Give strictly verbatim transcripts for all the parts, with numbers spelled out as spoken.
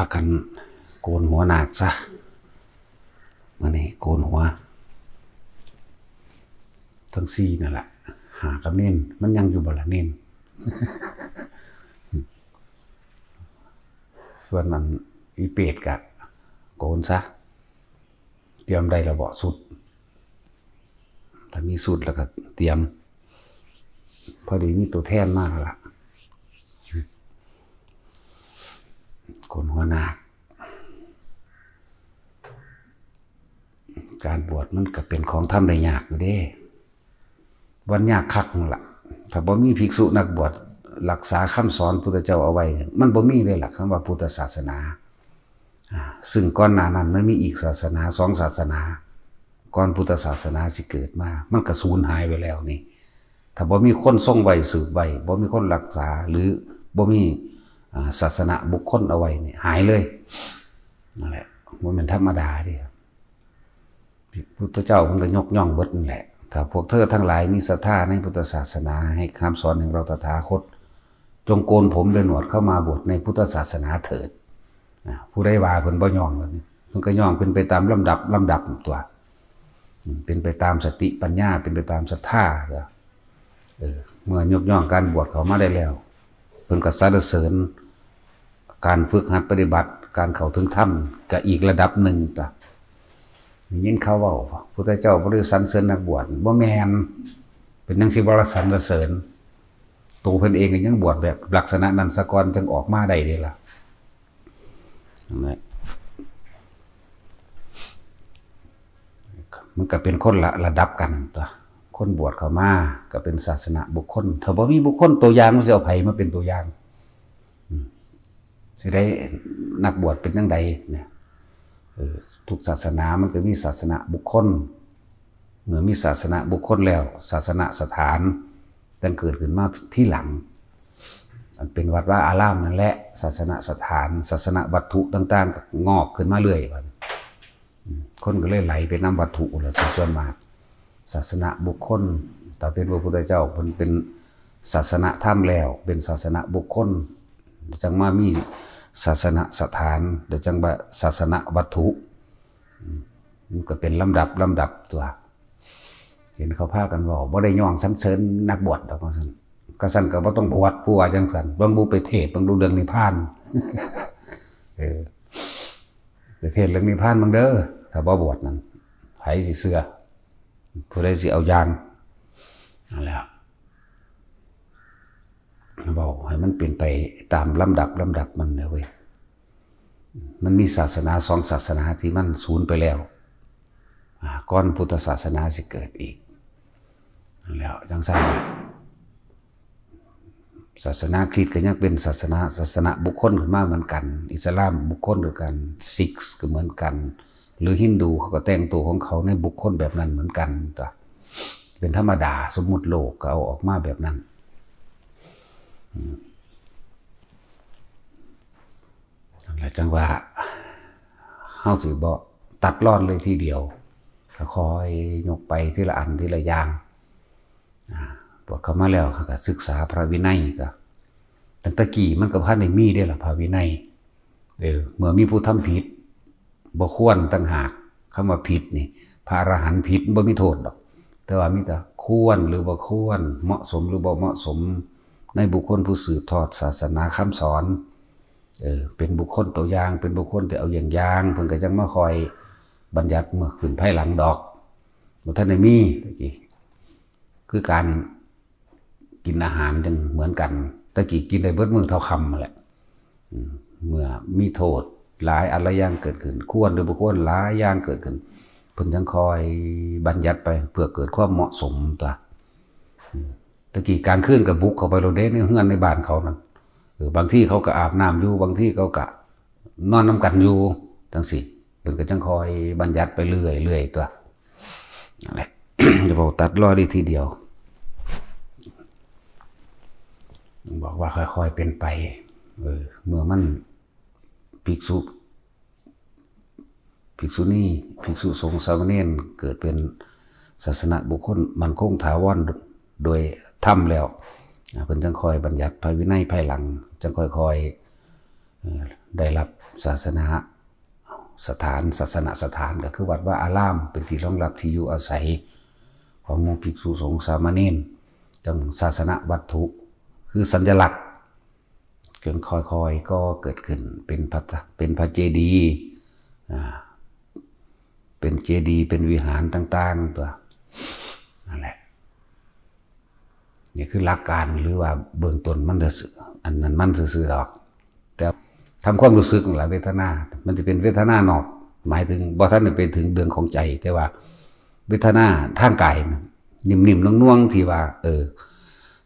พากันโกนหัวนาคซะ มื้อนี้โกนหัว ทั้งสี่นั่นล่ะ หากับเณร มันยังอยู่บ่ล่ะเณร ส่วนอันอีเปรตกะโกนซะ เตรียมได้แล้วบ่ชุด ถ้ามีชุดแล้วก็เตรียม พอดีมีตัวแทนมาแล้วล่ะ โกนหัวนาค การบวชมันก็เป็นของทำได้ยากอยู่เด้ วันยากคักนั่นล่ะ ถ้าบ่มีภิกษุนักบวชรักษาคำสอนพุทธเจ้าเอาไว้ มันบ่มีเลยล่ะ คำว่าพุทธศาสนา อ่า ซึ่งก่อนหน้านั้นมันมีอีกศาสนา สองศาสนา ก่อนพุทธศาสนาสิเกิดมา มันก็สูญหายไปแล้วนี่ ถ้าบ่มีคนทรงไว้สืบไว้ บ่มีคนรักษา หรือบ่มี อ่า ศาสนบุคคลเอาไว้นี่ หายเลย นั่นแหละ บ่แม่นธรรมดาเด้ พุทธเจ้าเพิ่นก็ยกย่องเบิดนั่นแหละ ถ้าพวกเธอทั้งหลายมีศรัทธาในพุทธศาสนา ให้คำสอนแห่งเราตถาคต จงโกนผมโดยหนวดเข้ามาบวชในพุทธศาสนาเถิด อ่า ผู้ใดว่าเพิ่นบ่ย่องเพิ่น เพิ่นก็ย่องเป็นไปตามลำดับ ลำดับตัว อืม เป็นไปตามสติปัญญา เป็นไปตามศรัทธา เออ เมื่อยกย่องการบวชเข้ามาได้แล้ว เพิ่นก็สรรเสริญการฝึกหัดปฏิบัติ การเข้าถึงธรรม ก็อีกระดับหนึ่งตัว ได้ยินเขาเว้า พุทธเจ้าบ่ได้สรรเสริญนักบวช บ่แม่น เป็นจั่งสิบ่ละสรรเสริญ ตัวเพิ่นเองก็ยังบวชแบบลักษณะนั้นซะก่อน จั่งออกมาได้เด้ล่ะ นั่นแหละ มันก็เป็นคนละระดับกันตัว คนบวชเข้ามาก็เป็นศาสนบุคคล ถ้าบ่มีบุคคลตัวอย่าง มันสิเอาไผมาเป็นตัวอย่าง อืม สิได้นักบวชเป็นจั่งใดเนี่ย เออ ทุกศาสนามันก็มีศาสนบุคคล เมื่อมีศาสนบุคคลแล้ว ศาสนสถานจั่งเกิดขึ้นมาทีหลัง อันเป็นวัดวาอารามนั่นแหละ ศาสนสถาน ศาสนวัตถุต่างๆ ก็งอกขึ้นมาเรื่อยบัดนี้ อืม คนก็เลยไหลไปนำวัตถุแหละ ส่วนมาก ศาสนบุคคล ถ้าเป็นพระพุทธเจ้า เพิ่นเป็นศาสนธรรมแล้ว เป็นศาสนบุคคล จั่งมามีศาสนสถาน แล้วจั่งว่าศาสนวัตถุ อืม มันก็เป็นลำดับ ลำดับตัว เห็นเขาพากันเว้า บ่ได้ย่องสรรเสริญนักบวชดอก ว่าซั่น ก็ซั่นก็บ่ต้องบวช ผู้ว่าจั่งซั่น เบิ่งดูไปเทศน์ เบิ่งดูเรื่องนิพพาน เออ ไปเทศน์เรื่องนิพพานเบิ่งเด้อ ถ้าบ่บวชนั่น ไผสิเชื่อ ผู้ใดสิเอาอย่าง นั่นแหละ เว้าให้มันเป็นไปตามลำดับ ลำดับมันนะเว้ย มันมีศาสนาสองศาสนาที่มันสูญไปแล้ว อ่า ก่อนพุทธศาสนาสิเกิดอีก นั่นแหละ จั่งซั่น ศาสนาคริสต์ก็ยังเป็นศาสนา ศาสนบุคคลขึ้นมาเหมือนกัน อิสลามบุคคลคือกัน ซิกก็เหมือนกัน หรือฮินดูเขาก็แต่งตัวของเขาในบุคคลแบบนั้นเหมือนกันตัว เป็นธรรมดา สมมุติโลกก็เอาออกมาแบบนั้น อืม นั่นแหละจั่งว่า เฮาสิบ่ตัดรอนเลยทีเดียว ก็ค่อยยกไปทีละอันทีละอย่าง อ่า บวชเข้ามาแล้วเขาก็ศึกษาพระวินัยก็ ตั้งแต่กี้มันก็บ่ทันได้มีเด้ล่ะ พระวินัย เออ เมื่อมีผู้ทำผิด บ่ควรต่างหาก คำว่าผิดนี่ พระอรหันต์ผิดบ่มีโทษดอก แต่ว่ามีแต่ควรหรือบ่ควร เหมาะสมหรือบ่เหมาะสม ในบุคคลผู้สืบทอดศาสนาคำสอน เออ เป็นบุคคลตัวอย่าง เป็นบุคคลที่เอาอย่างอย่าง เพิ่นก็จั่งมาคอยบัญญัติเมื่อขึ้นภายหลังดอก บ่ทันได้มีตะกี้ คือการกินอาหารจั่งเหมือนกัน ตะกี้กินได้เบิดมื้อเท่าค่ำนั่นแหละ อืม เมื่อมีโทษหลายอันหลายอย่างเกิดขึ้น ควรหรือบ่ควรหลายอย่างเกิดขึ้น เพิ่นจั่งคอยบัญญัติไปเพื่อเกิดความเหมาะสมตัว อืม ตะกี้กลางคืนก็บุกเข้าไปโลดเด้ ในเฮือนในบ้านเขานั่น เออ บางทีเขาก็อาบน้ำอยู่ บางทีเขาก็นอนนำกันอยู่ จั่งซี้ เพิ่นก็จั่งคอยบัญญัติไปเรื่อยๆ ตัว นั่นแหละ จะบอกตัดรอนได้ทีเดียว บอกว่าค่อยๆ เป็นไป เออ เมื่อมันภิกษุ ภิกษุณี ภิกษุสงฆ์สามเณรเกิดเป็นศาสนบุคคลมั่นคงถาวรโดยธรรมแล้ว อ่า เพิ่นจั่งคอยบัญญัติพระวินัยภายหลัง จั่งค่อยๆ เอ่อ ได้รับศาสนสถาน ศาสนสถานก็คือวัดวาอาราม เป็นที่รองรับที่อยู่อาศัยของหมู่ภิกษุสงฆ์สามเณร จั่งศาสนวัตถุ คือสัญลักษณ์ จึงค่อยๆก็เกิดขึ้นเป็นพระ เป็นพระเจดีย์ อ่า เป็นเจดีย์ เป็นวิหารต่างๆ ตัว นั่นแหละ นี่คือหลักการหรือว่าเบื้องต้นมันซื่อๆ อันนั้นมันซื่อๆดอก แต่ทำความรู้สึกนั่นล่ะ เวทนา มันจะเป็นเวทนานอก หมายถึงบ่ทันได้ไปถึงเรื่องของใจ แต่ว่าเวทนาทางกาย นิ่มๆ นวลๆ ที่ว่า เออ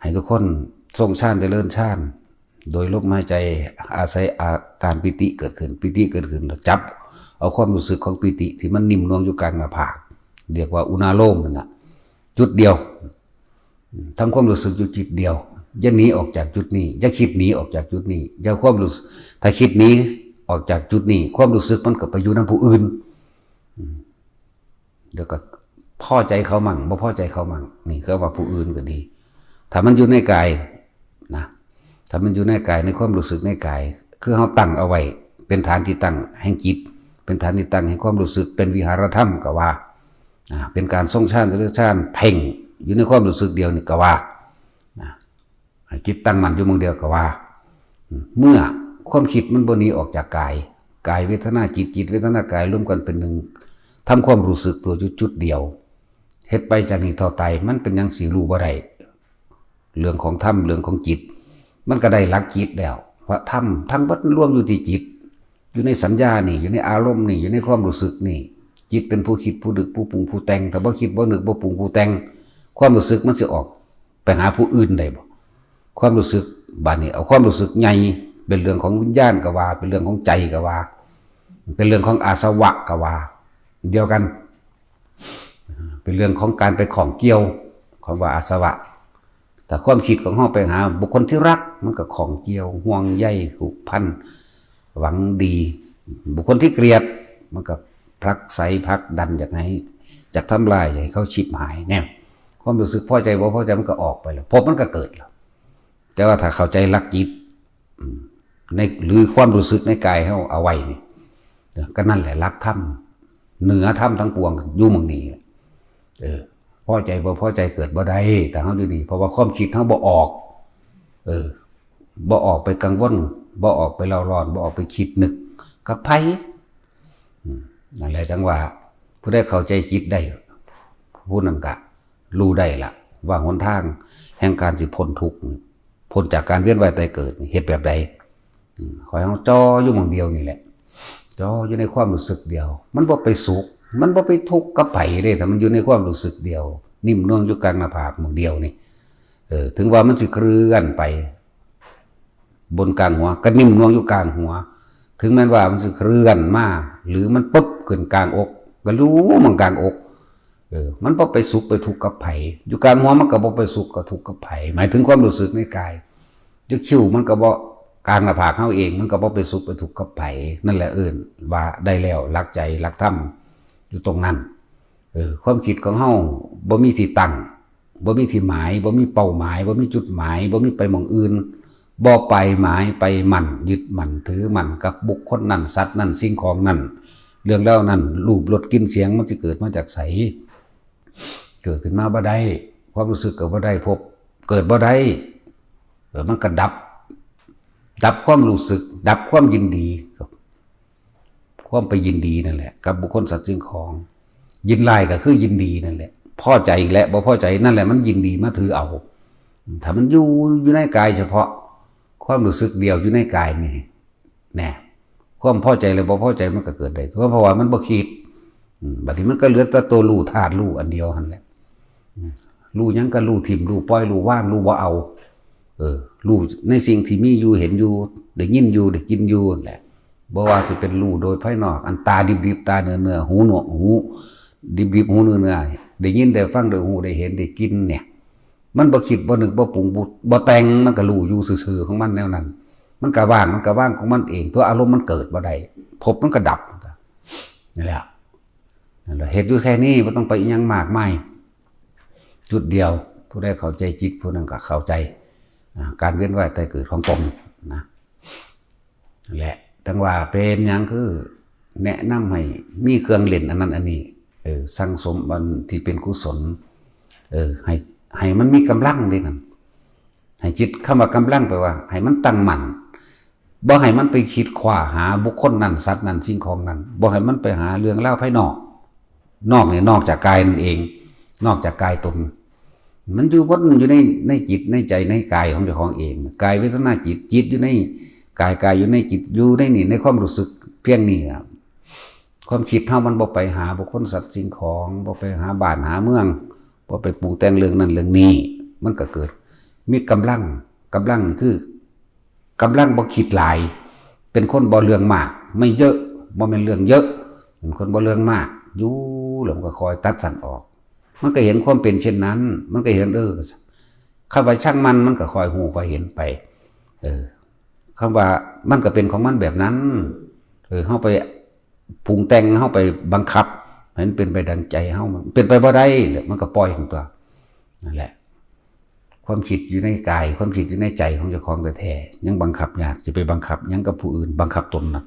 ให้ทุกคนทรงฌานเจริญฌาน โดยลมหายใจ อาศัยอาการปีติเกิดขึ้น ปีติเกิดขึ้น แล้วจับเอาความรู้สึกของปีติที่มันนิ่มนวลอยู่กลางหน้าผาก เรียกว่าอุณาโลมนั่นน่ะ จุดเดียว ทำความรู้สึกอยู่จุดเดียว อย่าหนีออกจากจุดนี้ อย่าคิดหนีออกจากจุดนี้ อย่าความรู้สึก ถ้าคิดหนีออกจากจุดนี้ ความรู้สึกมันก็ไปอยู่นำผู้อื่น อืม เดี๋ยวก็พอใจเขามั่ง บ่พอใจเขามั่ง นี่คือว่าผู้อื่นก็ดี ถ้ามันอยู่ในกายนะ ถ้ามันอยู่ในกาย ในความรู้สึกในกาย คือเฮาตั้งเอาไว้ เป็นฐานที่ตั้งแห่งจิต เป็นฐานที่ตั้งแห่งความรู้สึก เป็นวิหารธรรมก็ว่า อ่า เป็นการทรงฌาน เจริญฌาน เพ่งอยู่ในความรู้สึกเดียวนี่ก็ว่า นะ ให้จิตตั้งมั่นอยู่หม่องเดียวก็ว่า เมื่อความคิดมันบ่หนีออกจากกาย กายเวทนาจิต จิตเวทนากายรวมกันเป็นหนึ่ง ทำความรู้สึกตัวจุดๆเดียว เฮ็ดไปจากนี้เท่าตาย มันเป็นหยังสิรู้บ่ได้ เรื่องของธรรม เรื่องของจิต มันก็ได้หลักจิตแล้ว เพราะธรรมทั้งหมดรวมอยู่ที่จิต อยู่ในสัญญานี่ อยู่ในอารมณ์นี่ อยู่ในความรู้สึกนี่ จิตเป็นผู้คิด ผู้นึก ผู้ปรุง ผู้แต่ง ถ้าบ่คิด บ่นึก บ่ปรุง ผู้แต่ง ความรู้สึกมันสิออกไปหาผู้อื่นได้บ่ ความรู้สึก บาดนี้เอาความรู้สึกใหญ่ เป็นเรื่องของวิญญาณก็ว่า เป็นเรื่องของใจก็ว่า เป็นเรื่องของอาสวะก็ว่า เดียวกัน เป็นเรื่องของการไปข้องเกี่ยว คำว่าอาสวะ แต่ความคิดของเฮาไปหาบุคคลที่รัก มันก็ข้องเกี่ยว ห่วงใย ผูกพัน หวังดี บุคคลที่เกลียด มันก็ผลักไสผลักดันอยากให้ อยากทำลาย อยากให้เขาฉิบหายเนี่ย ความรู้สึกพอใจบ่พอใจมันก็ออกไปแล้ว ภพมันก็เกิดแล้ว แต่ว่าถ้าเข้าใจหลักจิต อืม ใน หรือความรู้สึกในกายเฮาเอาไว้นี่ ก็นั่นแหละหลักธรรม เหนือธรรมทั้งปวงอยู่หม่องนี้แหละ เออ พอใจบ่พอใจเกิดบ่ได้ แต่เฮาอยู่นี่ เพราะว่าความคิดเฮาบ่ออก เออ บ่ออกไปกังวล บ่ออกไปเร่าร้อน บ่ออกไปคิดนึกกับไผ อืม นั่นแหละจั่งว่า ผู้ใดเข้าใจจิตได้ ผู้นั้นก็รู้ได้ละ ว่าหนทางแห่งการสิพ้นทุกข์ พ้นจากการเวียนว่ายตายเกิดนี่ เฮ็ดแบบใด อืม ขอให้เฮาจ่ออยู่หม่องเดียวนี่แหละ จ่ออยู่ในความรู้สึกเดียว มันบ่ไปสุข มันบ่ไปทุกข์กับไผเด้ ถ้ามันอยู่ในความรู้สึกเดียว นิ่มนวลอยู่กลางหน้าผากหม่องเดียวนี่ เออ ถึงว่ามันสิเคลื่อนไป บนกลางหัว ก็นิ่มนวลอยู่กลางหัว ถึงแม้นว่ามันสิเคลื่อนมา หรือมันปุ๊บขึ้นกลางอก ก็รู้หม่องกลางอก เออ มันบ่ไปสุขไปทุกข์กับไผ อยู่กลางหัวมันก็บ่ไปสุขกับทุกข์กับไผ หมายถึงความรู้สึกในกาย อยู่คิ้วมันก็บ่ กลางหน้าผากเฮาเอง มันก็บ่ไปสุขไปทุกข์กับไผ นั่นแหละเอิ้นว่าได้แล้วหลักใจหลักธรรม อยู่ตรงนั้น เออ ความคิดของเฮาบ่มีที่ตั้ง บ่มีที่หมาย บ่มีเป้าหมาย บ่มีจุดหมาย บ่มีไปหม่องอื่น บ่ไปหมายไปมั่น ยึดมั่นถือมั่นกับบุคคลนั้น สัตว์นั้น สิ่งของนั้น เรื่องราวนั้น รูปรสกลิ่นเสียงมันสิเกิดมาจากไส เกิดขึ้นมาบ่ได้ ความรู้สึกก็บ่ได้ ภพเกิดบ่ได้ เออ มันก็ดับ ดับความรู้สึก ดับความยินดี ความไปยินดีนั่นแหละ กับบุคคลสัตว์สิ่งของ ยินร้ายก็คือยินดีนั่นแหละ พอใจและบ่พอใจนั่นแหละ มันยินดีมาถือเอา ถ้ามันอยู่ อยู่ในกายเฉพาะ ความรู้สึกเดียวอยู่ในกายนี่ แน่ ความพอใจและบ่พอใจมันก็เกิดได้ เพราะว่ามันบ่คิด อืม บัดนี้มันก็เหลือแต่ตัวรู้ธาตุรู้อันเดียวหั่นแหละ อืม รู้หยังก็รู้ถิ่ม รู้ปล่อย รู้วาง รู้บ่เอา เออ รู้ในสิ่งที่มีอยู่ เห็นอยู่ ได้ยินอยู่ ได้กินอยู่นั่นแหละ บ่ว่าสิเป็นรู้โดยภายนอก อันตาดิบๆ ตาเนื้อๆ หูหนวก หูดิบๆ หูเนื้อๆ ได้ยิน ได้ฟัง ได้ฮู้ ได้เห็น ได้กินเนี่ย มันบ่คิด บ่นึก บ่ปรุง บ่ บ่แต่ง มันก็รู้อยู่ซื่อๆ ของมันแนวนั้น มันก็ว่าง มันก็ว่างของมันเอง ตัวอารมณ์มันเกิดบ่ได้ ภพมันก็ดับ นั่นแหละ นั่นแหละ เหตุอยู่แค่นี้ บ่ต้องไปอิหยังมากมาย จุดเดียว ผู้ใดเข้าใจจิต ผู้นั้นก็เข้าใจ อ่า การเวียนว่ายตายเกิดของตนนะ นั่นแหละ แต่ จั่งว่าเป็นหยังคือแนะนำให้มีเครื่องเล่นอันนั้นอันนี้ เออ สั่งสมอันที่เป็นกุศล เออ ให้ ให้มันมีกำลังเด้นั่น ให้จิต คำว่ากำลังแปลว่า ให้มันตั้งมั่น บ่ให้มันไปคิดคว้าหาบุคคลนั้น สัตว์นั้น สิ่งของนั้น บ่ให้มันไปหาเรื่องราวภายนอก นอกนี่นอกจากกายนั่นเอง นอกจากกายตน มันอยู่วนอยู่ใน ในจิตในใจในกายของเจ้าของเอง กายเวทนาจิต จิตอยู่ในกาย กายอยู่ในจิต อยู่ในนี่ ในความรู้สึกเพียงนี้นะ ความคิดเฮามันบ่ไปหาบุคคลสัตว์สิ่งของ บ่ไปหาบ้านหาเมือง บ่ไปปรุงแต่งเรื่องนั้นเรื่องนี้ มันก็เกิดมีกำลัง กำลังนี่คือ กำลังบ่คิดหลาย เป็นคนบ่เรื่องมาก ไม่เยอะ บ่แม่นเรื่องเยอะ เป็นคนบ่เรื่องมาก อยู่แล้วมันก็คอยตัดสั้นออก มันก็เห็นความเป็นเช่นนั้น มันก็เห็น เออ คำว่าช่างมัน มันก็คอยฮู้คอยเห็นไป เออ คำว่ามันก็เป็นของมันแบบนั้น เออ เฮาไปปรุงแต่ง เฮาไปบังคับให้มันเป็นไปดังใจเฮา มันเป็นไปบ่ได้ แล้วมันก็ปล่อยของตัว นั่นแหละ ความคิดอยู่ในกาย ความคิดอยู่ในใจของเจ้าของแท้ๆ ยังบังคับยาก สิไปบังคับหยังกับผู้อื่น บังคับตนนะ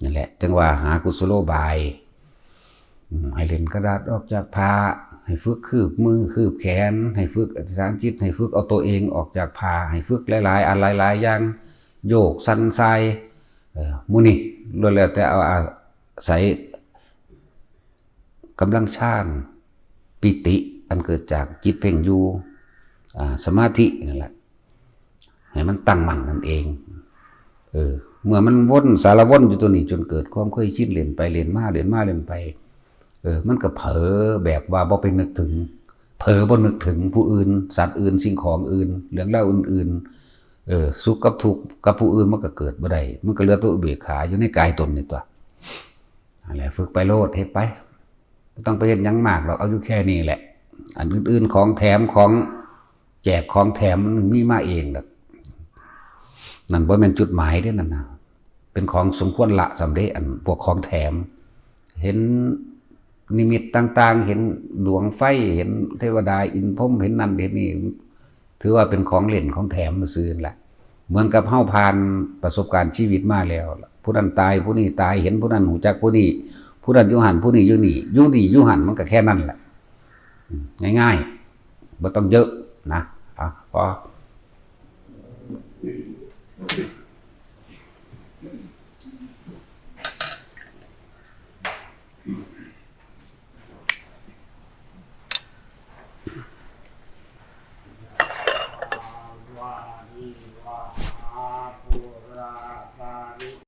นั่นแหละ จั่งว่าหากุศโลบาย อืม ให้เล่นกระดาษออกจากผ้า ให้ฝึกคืบมือคืบแขน ให้ฝึกอธิษฐานจิต ให้ฝึกเอาตัวเองออกจากผ้า ให้ฝึกหลายๆ อันหลายๆ อย่าง โยกสั่นสาย เอ่อ หมู่นี้ล้วนแล้วแต่เอาอาศัยกำลังฌาน ปีติ อันเกิดจากจิตเพ่งอยู่ อ่า สมาธินั่นแหละ ให้มันตั้งมั่นนั่นเอง เออ เมื่อมันวนสารวนอยู่ตัวนี้จนเกิดความเคยชิน เล่นไปเล่นมา เล่นมาเล่นไป เออ มันก็เผลอแบบว่าบ่ไปนึกถึง เผลอบ่นึกถึงผู้อื่น สัตว์อื่น สิ่งของอื่น เรื่องราวอื่นๆ เออ สุขกับทุกข์กับผู้อื่นมันก็เกิดบ่ได้ มันก็เหลือแต่อุเบกขาอยู่ในกายตนนี่ตัว นั่นแหละ ฝึกไปโลด เฮ็ดไป บ่ต้องไปเฮ็ดหยังมากดอก เอาอยู่แค่นี้แหละ อันอื่นๆ ของแถม ของแจก ของแถมมันมีมาเองดอก นั่นบ่แม่นจุดหมายเด้นั่นนะ เป็นของสมควรละซ้ำเด้ อันพวกของแถม เห็นนิมิตต่างๆ เห็นดวงไฟ เห็นเทวดาอินทร์พรหม เห็นนั่นเห็นนี่ ถือว่าเป็นของเล่นของแถมซื่อๆ นั่นแหละ เหมือนกับเฮาผ่านประสบการณ์ชีวิตมาแล้ว ผู้นั้นตาย ผู้นี้ตาย เห็นผู้นั้น ฮู้จักผู้นี้ ผู้นั้นอยู่หั่น ผู้นี้อยู่นี่ อยู่นี่อยู่หั่น มันก็แค่นั้นแหละ อืม ง่ายๆ บ่ต้องเยอะนะ อ่ะ พอ